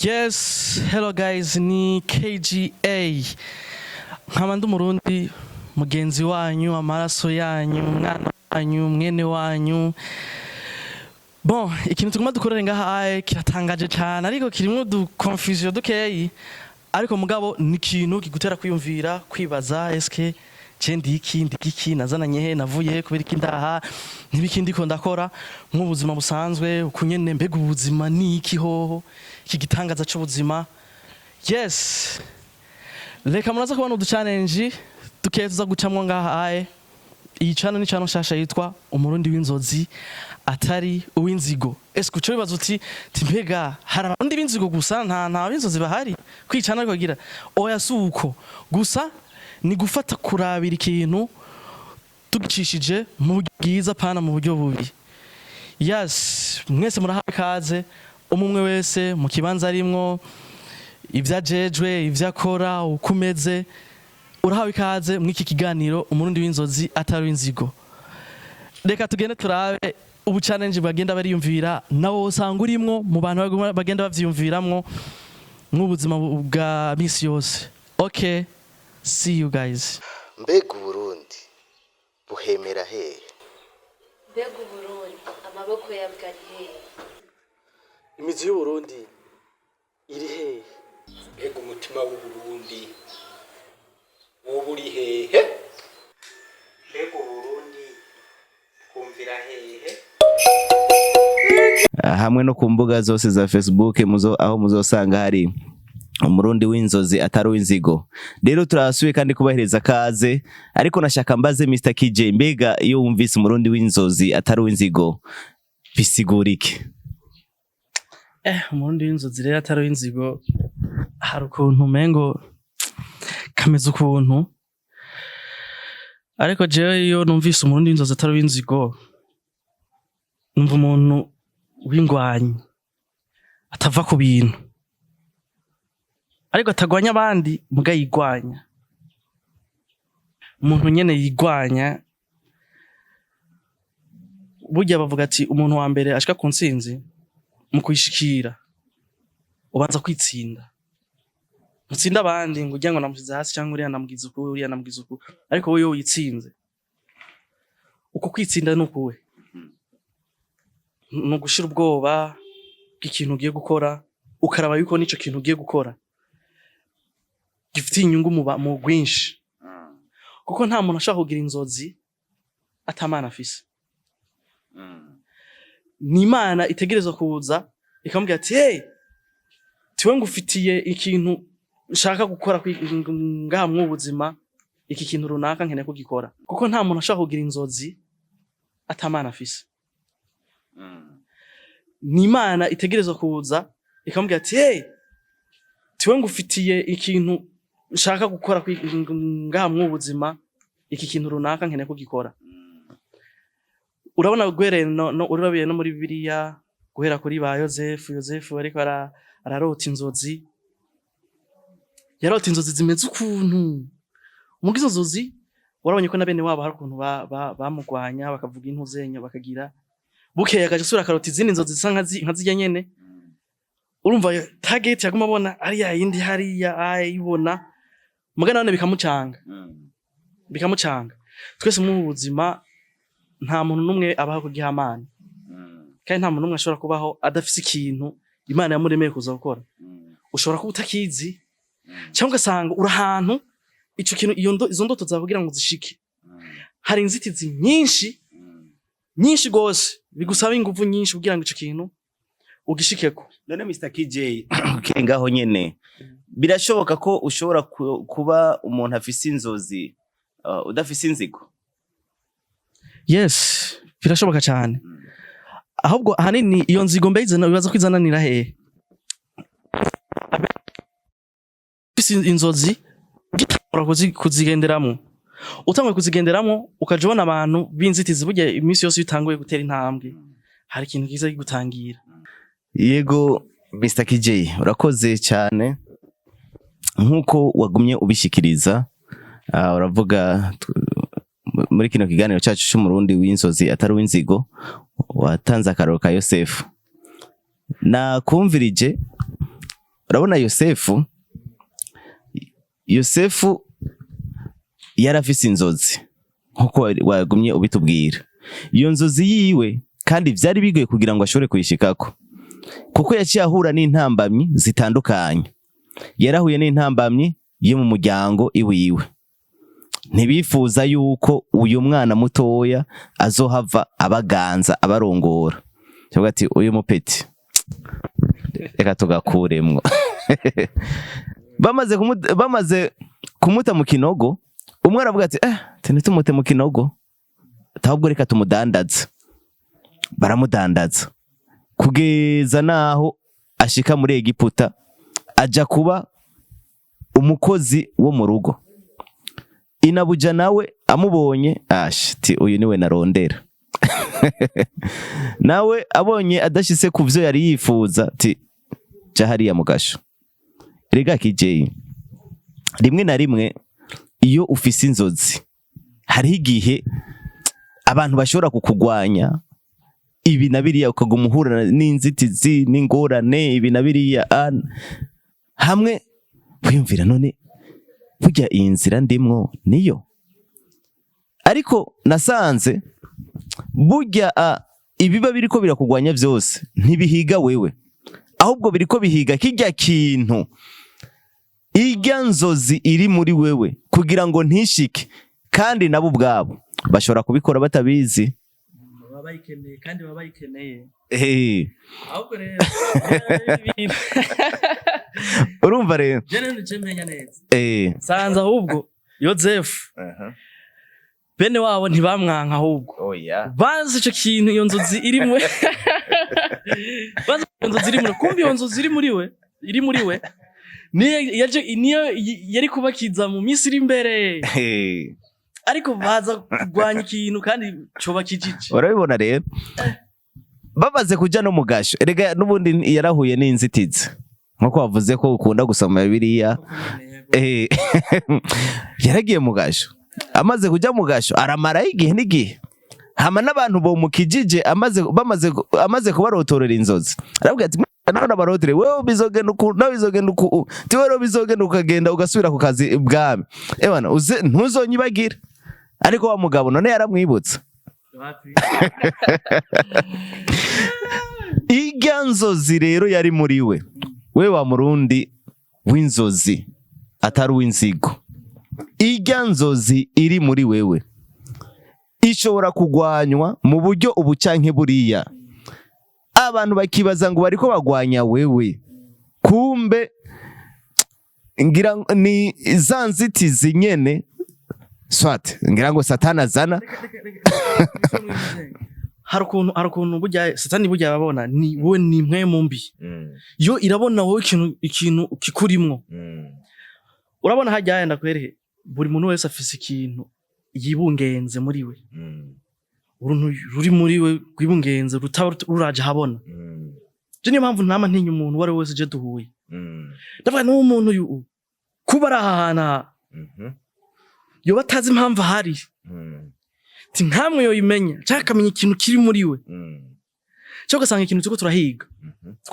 Yes, hello guys, ni KGA. Nkaba ndi Umurundi mugenzi wanyu, amaraso yanyu, umwana wanyu, mwene wanyu. Bon, ikintu tuguma dukorere ngaha aye kiratangaje cyane, ariko kirimo du confusion dukeyi, ariko mugabo ni ikintu kigutera kwiyumvira, kwibaza: eske je ndi iki, ndi iki, nazananye he, navuye he, kubera iki ndaha, ntibiki ndiko ndakora nk'ubuzima busanzwe ukunyene? Mbega ubuzima ni iki hoho, iki gitangaza c'ubuzima? Yes, reka muraza kubona udu challenge dukeya tuza gucamwo ngaha aye. Iyi channel ni channel nshasha yitwa Umurundi w'inzozi atari uw'inzigo. Ese uco bibaza uti ti mbega hari abarundi b'inzigo gusa, nta b'inzozi bahari kwicana? Ariko gira oya, si uko gusa, ni gufata kurabira ikintu tugicishije mu buryo bwiza, pana mu buryo bubi. Yes, mwese murahawe ikaze, umwe wese mu kibanza arimwo, ibyo ajejwe, ibyo akora, uko umeze, urahawe ikaze mw'iki kiganiro Umurundi w'inzozi atari uw'inzigo. Reka tugende turabe ubu challenge bagenda bariyumvira, nawe usanga urimwo mu bantu bagenda bavyiyumviramwo nk'ubuzima bwa misi yose. Okay, see you guys. Mbega Uburundi buhemera hehe? Mbega Uburundi amaboko yabwo ari hehe? Imizi y'Uburundi iri hehe? Mbega umutima w'Uburundi woba uri hehe? Mbega Uburundi twumvira hehe? Hamwe no ku mbuga zose za Facebook muzo, aho muzosanga hari Umurundi w'inzozi atari uw'inzigo. Rero turasuye kandi kubahereza kaze, ariko nashaka mbaze Mr KJ: mbega iyo wumvise Umurundi w'inzozi atari uw'inzigo, bisigura iki? Umurundi w'inzozi rero atari uw'inzigo, hari ukuntu umengo kameze ukuntu, ariko jewe iyo numvise Umurundi w'inzozi atari uw'inzigo, numva umuntu w'ingwanyi atava ku bintu, ariko atagwanya abandi, muga yigwanya, umuntu nyene yigwanya. Burya bavuga ati umuntu wa mbere ashika ku ntsinzi, mu kuyishikira ubanza kwitsinda. Ntutsinda abandi ngo ujya ngo namusize hasi, cyangwa uriya namugize uku, uriya namugize uku, ariko wowe iyo witsinze, uko kwitsinda ni ukuwe? Ni ugushira ubwoba bw'ikintu ugiye gukora, ukaraba yuko n'ico kintu ugiye gukora gifitiye inyungu mu rwinshi, kuko nta muntu ashobora kugira inzozi atamana afise. Ni Imana itegerezwa kuza ikamubwira ati: "Hey, tiwe ngufitiye ikintu nshaka gukora ngaha mu buzima, iki kintu runaka nkeneye kugikora." Kuko nta muntu ashobora kugira inzozi atamana afise. Ni Imana itegerezwa kuza ikamubwira ati: "Hey, tiwe ngufitiye ikintu nshaka gukora ngaha mu buzima, iki kintu runaka nkeneye kugikora." Urabona guhereye no urabiye no muri Bibiliya, guhera kuri ba Yozefu. Yozefu ariko ararota inzozi, yarota inzozi zimeze ukuntu. Muga izo nzozi, warabonye ko na bene wabo hari ukuntu bamugwanya, bakavuga intuzenya, bakagira. Bukeye akaja asubira akarota izindi nzozi zisa nka zirya nyene. Urumva target yaguma abona ari ya yindi hariya ayibona, muga none bikamucanga, bikamucanga. Twese mu buzima nta muntu n'umwe abaho ku gihamana, kandi nta muntu n'umwe ashobora kubaho adafise ikintu Imana yamuremeye kuza gukora. Ushobora kuba utakizi, cyangwa ugasanga uri ahantu ico kintu, izo ndoto zawe kugira ngo zishike, hari inzitizi nyinshi nyinshi gose, bigusaba inguvu nyinshi kugira ngo ico kintu ugishikeko. None Mr KJ, okay, ngaho nyene birashoboka ko ushobora kuba umuntu afise inzozi udafise inzigo? Yes, birashoboka cyane. Ahubwo ahanini iyo nzigo mbe bibaza ko izananira hehe? Ufise inzozi, ugitangura kuzigenderamwo, utanguye kuzigenderamwo, ukaja ubona abantu b'inzitizi. Burya iminsi yose iyo utanguye gutera intambwe, hari ikintu kiza kigutangira. Yego, Mr KJ, urakoze cyane. Nk'uko wagumye ubishikiriza, uravuga muri kino kiganiro cyacu c'Umurundi w'inzozi atari uw'inzigo, watanze akaroro ka Yosefu. Nakumvirije. Urabona Yosefu, Yosefu yarafise inzozi nkuko wagumye ubitubwira. Iyo nzozi yiwe kandi vyari bigoye kugira ngo ashobore kuyishikako, kuko yaciye ahura n'intambamyi zitandukanye. Yarahuye n'intambamyi yo mu muryango iwiwe, ntibifuza yuko uyu mwana mutoya azohava abaganza, abarongora. Cyangwa ati: "Uyu mupeti reka tugakuremwo." Bamaze kumuta mu kinogo, umwe aravuga ati: "Eh, ntitumute mu kinogo, ahubwo reka tumudandaze." Baramudandaza kugeza naho ashika muri Egiputa, aja kuba umukozi wo mu rugo. Inabuja nawe amubonye, ash, ti: "Uyu niwe narondera." Nawe abonye adashitse ku vyo yari yifuza, ti: "Ja hariya mu gasho." Rega kijeyi, rimwe na rimwe iyo ufise inzozi, hariho igihe abantu bashobora kukugwanya ibi na biriya, ukaguma uhura n'inzitizi n'ingorane ibi na biriya, hamwe wiyumvira: "None burya iyi nzira ndimwo niyo?" Ariko nasanze burya ibiba biriko birakugwanya vyose ntibihiga wewe, ahubwo biriko bihiga kirya kintu, irya nzozi iri muri wewe, kugira ngo ntishike. Kandi nabo ubwabo bashobora kubikora batabizi. Baba bayikeneye, kandi baba bayikeneye. Ahubwo rero ibintu Urumva rero. Je rero nice menya neza. Sanze ahubwo Yozefu bene wabo ntibamwanka, ahubwo Oya. banze ico kintu, iyo nzozi iri muri, banze iyo nzozi iri muri, kumbe iyo nzozi iri muri we niyo yaje, niyo yari kubakiza mu minsi iri imbere. Ariko baza kurwanya ikintu kandi coba kijije. Urabibona rero, bamaze kuja no mu gasho, erega n'ubundi yarahuye n'inzitizi, nkuko wavuze ko ukunda gusoma Bibiliya. Yaragiye mu gasho. Amaze kuja mu gasho, aramarayo igihe n'igihe. Hama n'abantu bomukijije, amaze kubarotorera inzozi, arabwira ati: "None abarotere wewe bizogenda uku, nawe bizogenda uku, ti wewe bizogenda ukagenda ugasubira ku kazi ibwami, ebana uze ntuzonyibagire." Ariko wa mugabo none yaramwibutsa? Wapi. Irya nzozi rero yari muri we, we wa Murundi w'inzozi atari uw'inzigo, irya nzozi iri muri wewe ishobora kugwanywa mu buryo ubu canke buriya, abantu bakibaza ngo bariko bagwanya wewe, kumbe ngira ni za nzitizi nyene, swat ngira ngo Satani azana. Hari ukuntu burya Satani burya arabona, ni wowe, ni mwe mbi, yo irabona wowe ikintu kikurimwo. Urabona hajya yenda kwereke, buri muntu wese afise ikintu yibungenze muri we, uruntu ruri muri we rwibungenze rutaba ruraje habona. Je niyo mpamvu ntama ntinya umuntu uwo ari we wese. Je duhuye, ndavuga: "N'uwo muntu uyu kuba ari aha hantu aha, yoba atazi impamvu ahari." Ti nkamwe yoyimenya canke akamenya ikintu kiri muri we, cyangwa ugasanga ikintu turiko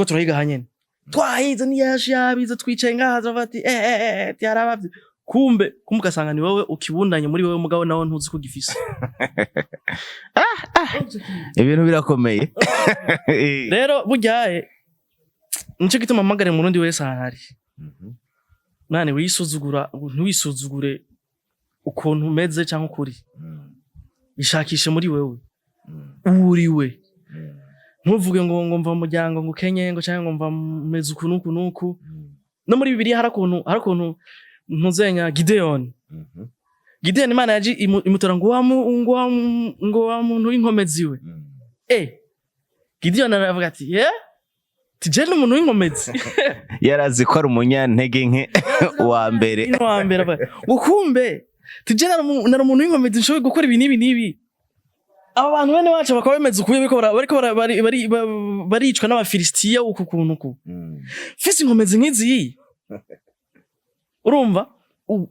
turahiga hanyene, twahize niyaje yabize, twicaye ngaha turavuga ati: "Eh eh eh, tyarabavye." Kumbe ugasanga ni wowe ukibundanye muri wowe, mugabo nawe ntuzi ko ugifise. Ibintu birakomeye. Rero burya nico gituma mpamagara Umurundi wese ahantu ari: nane wisuzugura, ntiwisuzugure ukuntu umeze cyangwa ukuri. Ishakishe muri wewe uriwe. Ntuvuge ngo mva mu muryango ngo ukenye, ngo cyangwa ngo mva meze uku n'uku n'uku. No muri Bibiliya hari ukuntu ntuzenya Gideon. Gideon, Imana yaje imutora ngo wa muntu w'inkomezi we. Gideon aravuga ati: "Yeah, tije ni umuntu w'inkomezi." Yarazi ko ari umunyantege nke wa mbere. Ino wa mbere avuga ngo: "Kumbe tije nari umuntu w'inkomezi, nshoboye gukora ibi n'ibi n'ibi." Aba bantu bene wacu bakaba bameze ukuye, bariko baricwa n'Abafilisitiya uku kuntu uku, fise inkomezi nk'izi. Urumva,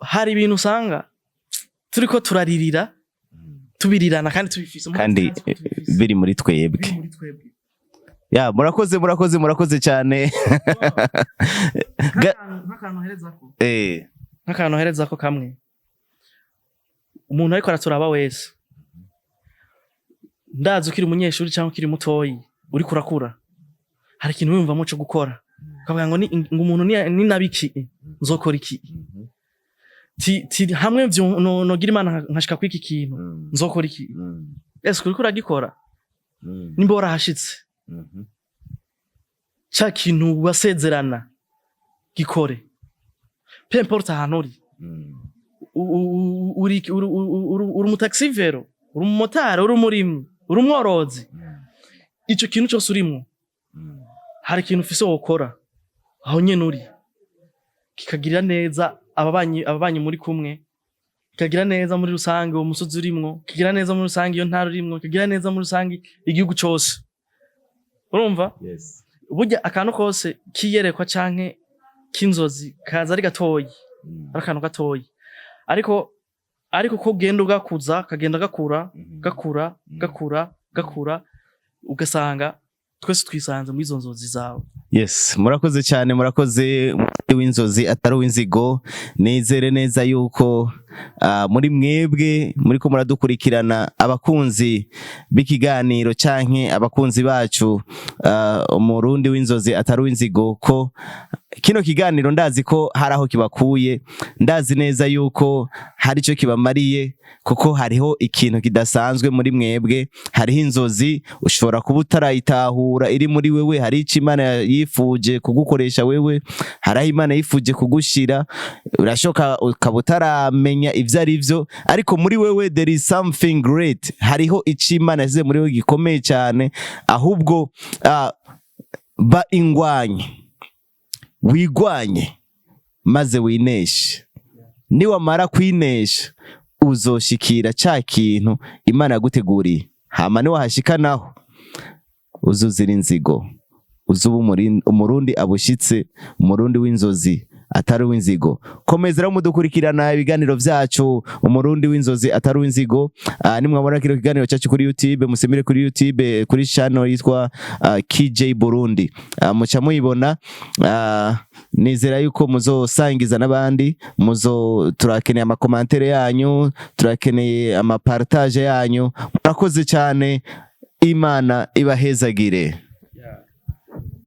hari ibintu usanga turiko turaririra, tubirirana kandi tubifise. Kandi biri muri twebwe. Biri muri twebwe. Ya, murakoze, murakoze, murakoze cyane. Nk'akantu herezako, nk'akantu herezako kamwe, umuntu ariko araturaba wese, ndazi ukiri umunyeshuri cyangwa ukiri mutoyi, uriko urakura, hari ikintu wiyumvamo cyo gukora, ukavuga ngo ngo umuntu ni nabiki nzokora iki, ti hamwe vyo nogira Imana nkashika kwiki kintu, nzokora iki. Ese uriko uragikora? Nimba warahashitse, ca kintu wasezerana gikore, peu importe ahantu uri. Uri umutaxi-vélo, uri umumotari, uri umurimyi, uri umworozi, ico kintu cyose urimwo, hari ikintu ufise wokora aho nyene uri, kikagirira neza ababanyi muri kumwe, kikagira neza muri rusange uwo musozi urimwo, kikagira neza muri rusange iyo ntara urimwo, kikagira neza muri rusange igihugu cose. Urumva, burya akantu kose kiyerekwa canke k'inzozi kaza ari gatoyi, ari akantu gatoyi, ariko ko ugenda ugakuza, kagenda gakura, gakura, gakura, gakura, ugasanga twese twisanze muri izo nzozi zawe. Yes, murakoze cyane, murakoze. Umuti w'inzozi atari uw'inzigo. Nizere neza yuko muri mwebwe muriko muradukurikirana, abakunzi b'ikiganiro canke abakunzi bacu, Umurundi w'inzozi atari uw'inzigo, ko kino kiganiro ndazi ko hari aho kibakuye, ndazi neza yuko hari ico kibamariye, kuko hariho ikintu kidasanzwe muri mwebwe. Hariho inzozi ushobora kuba utarayitahura iri muri wewe, hari ico Imana yifuje kugukoresha wewe, hari aho Imana yifuje kugushira, urashoka ukaba utaramenya ivyo ari vyo, ariko muri wewe there is something great, hariho ico Imana yashyize muri wewe gikomeye cyane. Ahubwo ba ingwanyi, wigwanye maze wineshe. Niwamara kwinesha, uzoshikira ca kintu Imana yaguteguriye. Hama niwahashika naho, uzuzira inzigo, uzuba Umurundi abushitse, Umurundi w'inzozi atari uw'inzigo. Komeza rero mudukurikirana ibiganiro vyacu, Umurundi w'inzozi atari uw'inzigo. Nimwabona kino kiganiro cyacu kuri YouTube, musimire kuri YouTube kuri channel yitwa KJ Burundi, muca muyibona. Nizera yuko muzosangiza n'abandi, muzo turakeneye ama commentaires yanyu, turakeneye ama partage yanyu. Murakoze cyane, Imana ibahezagire.